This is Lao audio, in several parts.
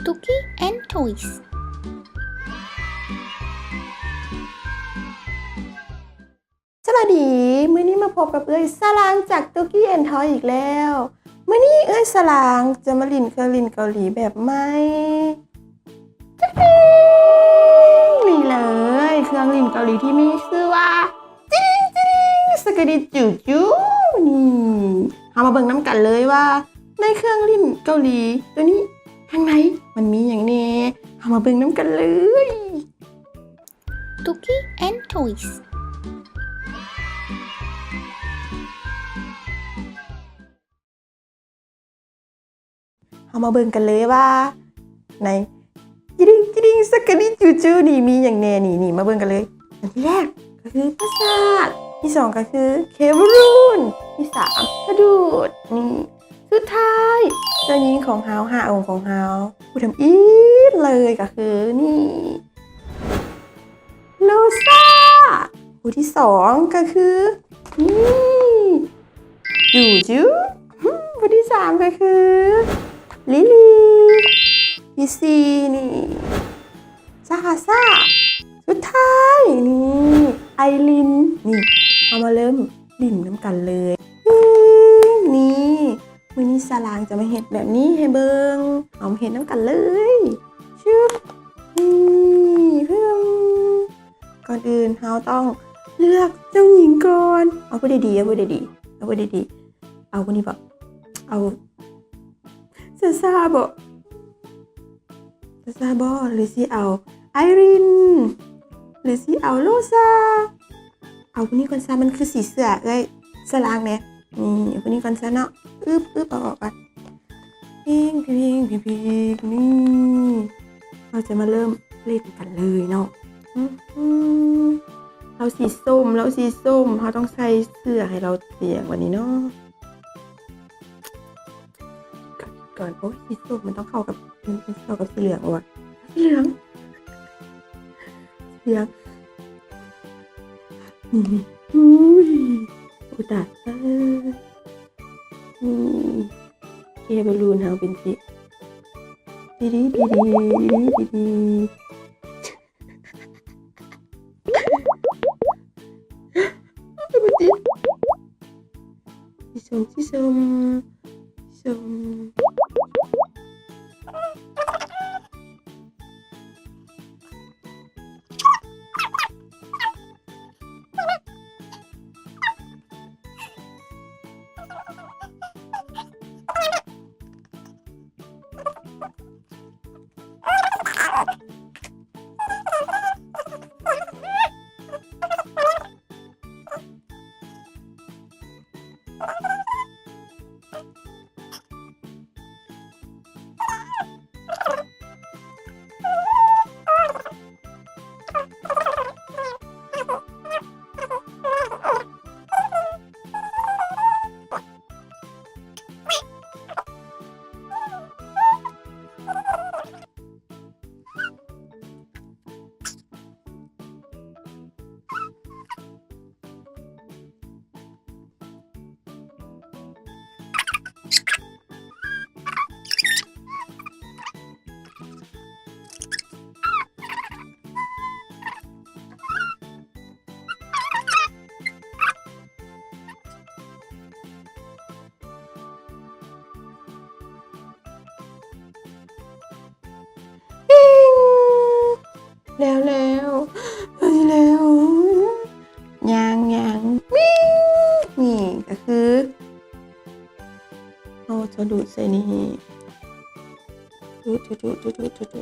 Tuki and Toys. ສະບາຍດີ ມື້ນີ້ມາພົບກັບເອື້ອຍສາລາງຈາກ Tuki and Toys ອີກແລ້ວ. ມື້ນີ້ເອື້ອຍສາລາງຈະມາຫຼິ້ນເຄື່ອງຫຼິ້ນເກົາຫຼີແບບໃໝ່. ຈະເປັນນີ້ເລີຍ ເຄື່ອງຫຼິ້ນເກົາຫຼີທີ່ມີຊື່ວ່າ ຈິລິງຈິລິງ ສະກະດິດຈູຈູ ນີ້. ເຮົາມາເບິ່ງນຳກັນເລີຍວ່າ ໃນເຄື່ອງຫຼິ້ນເກົາຫຼີໂຕນີ້ ທາງໃນມັນມີຫຍັງແດ່. ເຮົາມາເບິ່ງນຳກັນເລີຍ. Tuki and Toys. ເຮົາມາເບິ່ງກັນເລີຍວ່າ ໃນຈິລິງຈິລິງ ສະກະດິດຈູຈູ ນີ້ມີຫຍັງແດ່ນີ້. ນີ້ ມາເບິ່ງກັນເລີຍ. ອັນທີແລກກໍຄືປາສາດ, ທີສອງກໍຄືເຄບລູນ, ທີສາມ ພະດູດ. ນີ້ ສຸດທ້າຍ ເຈົ້າຍິງຂອງເຮົາ ຫ້າອົງຂອງເຮົາ ຜູ້ທຳອິດເລີຍກໍຄືນີ້ ໂລຊາ. ຜູ້ທີສອງກໍຄື ນີ້ ຈູຈູ. ຜູ້ທີສາມກໍຄື ລີລີ. ທີສີ່ນີ້ ຊາຊາ. ສຸດທ້າຍນີ້ ໄອລິນ. ນີ້ ເຮົາມາເລີ່ມຫຼິ້ນນຳກັນເລີຍ. ນີ້ ມື້ນີ້ສາລາງຈະມາເຮັດແບບນີ້ໃຫ້ເບິ່ງ. ເຮົາມາເຮັດນຳກັນເລີຍ. ຊຶບ. ນີ້ ປຶ້ມ. ກ່ອນອື່ນເຮົາຕ້ອງເລືອກເຈົ້າຍິງກ່ອນ. ເອົາຜູ້ໃດດີ ເອົາຜູ້ໃດດີ ເອົາຜູ້ໃດດີ. ເອົາຜູ້ນີ້ບໍ? ເອົາຊາຊາບໍ? ຊາຊາບໍ? ຫຼືຊິເອົາໄອຣິນ? ຫຼືຊິເອົາໂລຊາ? ເອົາຜູ້ນີ້ກ່ອນຊະ ມັນຄືສີເສື້ອເອື້ອຍສາລາງແດ່. ນີ້ ເອົາຜູ້ນີ້ກ່ອນຊະເນາະ. ອຶບ ອຶບ ເອົາອອກກ່ອນ. ພິງ ພິງ ພິງ ພິງ. ນີ້ ເຮົາຈະມາເລີ່ມຫຼິ້ນກັນເລີຍເນາະ. ອືມ ລາວສີສົ້ມ ລາວສີສົ້ມ ເຮົາຕ້ອງໃສ່ເສື້ອໃຫ້ລາວສຽງບາດນີ້ເນາະ. ກ່ອນ ໂອ້ຍ ສີສົ້ມມັນຕ້ອງເຂົ້າກັບ ມັນ ມັນຊິເຂົ້າກັບສີເຫຼືອງບໍ່ວະ? ສີເຫຼືອງ ສີເຫຼືອງ. ນີ້ ນີ້ ອຸ້ຍ ອຸ້ຍ ຕາຍ ເອີ ນີ້ ເຄບລູນເຮົາເປັນສີ ດີດີດີດີ ດີດີດີ. ສີສົ້ມ ສີສົ້ມ ສີສົ້ມ. ປິງ ແລ້ວ ແລ້ວ ແລ້ວ ຍັງ ຍັງ ມິງ ນີ້ກໍຄື ເຮົາຈະດູດໃສ່ນີ້ ດູດ ດູດ ດູດ ໃສ່ນີ້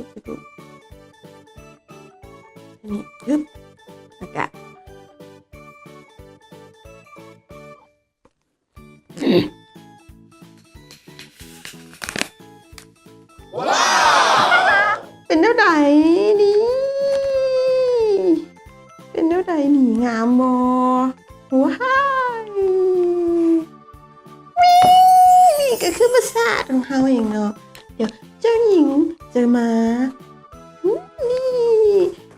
ຮຶບ ແລ້ວກະ ເປັນແນວໃດນີ້? ເປັນແນວໃດນີ້? ງາມບໍ່? ວ້າຍ ວິ້ງ ນີ້ກໍຄືປາສາດຂອງເຮົາເອງເນາະ. ດຽວເຈົ້າຍິງຈະມາ ນີ້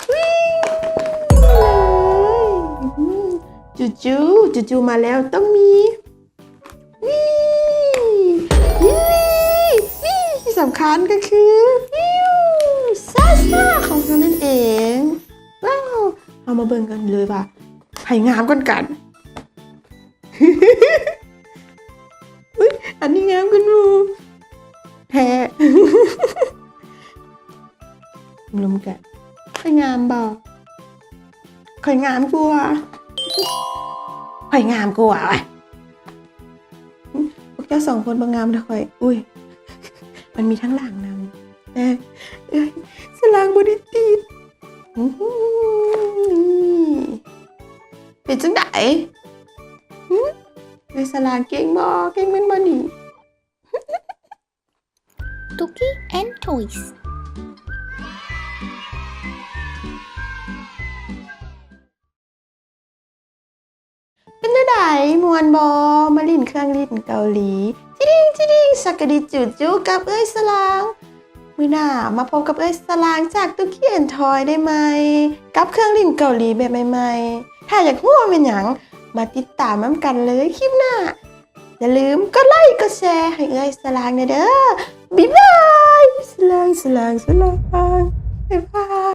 ວິ້ງເລີຍ ຈູຈູ ຈູຈູມາແລ້ວ ຕ້ອງມີ ນີ້ ນີ້ ນີ້ ທີ່ສຳຄັນກໍຄື ວິວ ອ້າ ຂອງເຮົານັ້ນເອງ. ວ້າວ ເຮົາມາເບິ່ງກັນເລີຍວ່າໃຜງາມກ່ອນກັນ. ອຸ້ຍ ອັນນີ້ງາມກວ່າໝູ່ແທ້. ລວມກັນ ຂ້ອຍງາມບໍ່? ຂ້ອຍງາມກວ່າ. ຂ້ອຍງາມກວ່າ. ພວກເຈົ້າສອງຄົນບໍ່ງາມເທົ່າຂ້ອຍ. ອຸ້ຍ ມັນມີທາງຫຼັງນຳ. ເອີ ເອີ ສະລາງບໍ່ໄດ້ຕິດ. ອື້ຫື ເປັນຈັ່ງໃດ? ຫຶ? ເອື້ອຍສະລາງເກັ່ງບໍ່? ເກັ່ງແມ່ນບໍ່ນີ້? Tuki and Toys. ເປັນແນວໃດ? ມ່ວນບໍ່? ມາຫຼິ້ນເຄື່ອງຫຼິ້ນເກົາຫຼີ ຈິດິງຈິດິງ ຊັກກະດິຈູຈູ ກັບເອື້ອຍສະລາງ. ມື້ໜ້າມາພົບກັບເອື້ອຍສະລາງຈາກ Tuki and Toys ໄດ້ໃໝ່ ກັບເຄື່ອງຫຼິ້ນເກົາຫຼີແບບໃໝ່ໆ. ຖ້າຢາກຮູ້ວ່າແມ່ນຫຍັງ, ມາຕິດຕາມນຳກັນເລີຍຄລິບໜ້າ. ຢ່າລືມກົດໄລກົດແຊໃຫ້ເອື້ອຍສະລາງແດ່ເດີ. ບາຍບາຍ. ສະລາງ ສະລາງ ສະລາງ. ບາຍບາຍ.